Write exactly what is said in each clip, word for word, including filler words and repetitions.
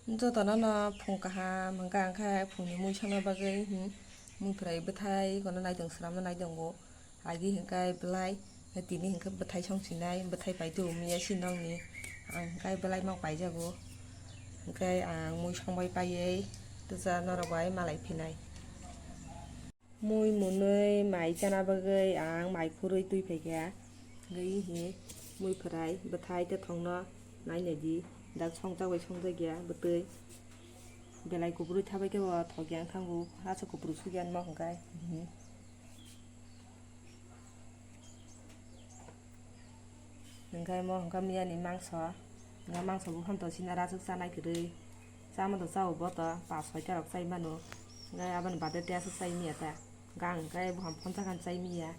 Jotono no phung kaham hwnkha, hwnkhe phungni mui songna bagwi, hmm, mui phwrai bwthai kono naitong, swnamna naitongo. Agi hwnkhe belai, tini hwnkhe bwthai songsinai, bwthai paitwi wngya si nokni. Ang hwnkhe belai ma paijago. Hwnkhe ang mui songbai paiwi twsa norok bai malai phinai. Mui mwnwi mai chana bagwi ang mai khurwi twi phaikha. Hwnkhe hi mui phwrai bwthai tei thongno nainai di. Dak songjak bai songjak ya bwtwi. Belai kuphurwi thabai khe bo thok yang thango. Aswk kuphuru sugyan mo hwnkhe. Hwnkhe mo hwnkhe miyani mangso, hwnkhe mangso buphang to sina aswk chanai kwrwi, chama to chao bo to pas soita rok chai mano, hwnkhe aboni bade tei aswk chai miya ta, hwnkhe ang hwnkhe buphang phonsa khan chai miya,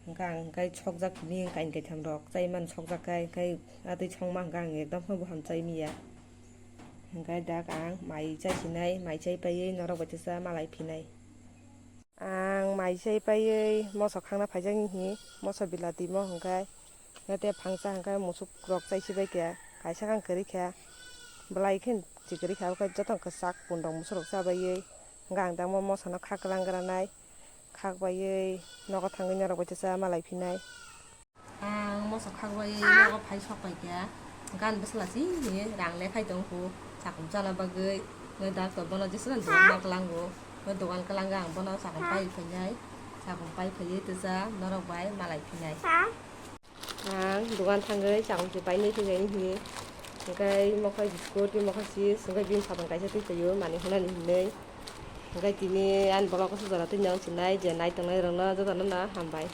hwnkhe ang hwnkhe sokjak tini kain kaitham rok chai mano sokjak khe, hwnkhe atwi songma hwnkhe ang ekdam phano buphang chai miya, hwnkhe dak ang mai chai sinai, mai chai paiwi norok bai teisa malai phinai. Ang mai chai paiwi moso khangna phaijak hihi, moso bilati mo hwnkhe, hwnkhe tei phangsa hwnkhe musuk rok chai sibai khe, kaisa khe ang kwrwi kha, belai khe si kwrwi kha, okhai joto kwchak pundok musuk rok chabaiwi, hwnkhe ang tamo moso no khaklang granai, khak baiwi nogo thangwi norok bai teisa malai phinai. Ang moso khakbai nogo phai sok pai kha, gan bwsla chini rang le khai tong kho, chakung chana bagwi, nw dak to bono jesa dogan ma kwlango, nw dogan kwlanga ang bono chakung pai phainai, chakung pai phaiwi twsa norok bai malai phinai. Ang dogan thangwi chakung se painai thangwi hwnwi, hwnkhe mokhe biskut tei mokhe chips, hwnkhe bini sapang kaisa twi phaio manwi hwnani hwnwi, hwnkhe tini ani vlog o se jora twi nang sinai je nai tongnai rokno jotono no hambai.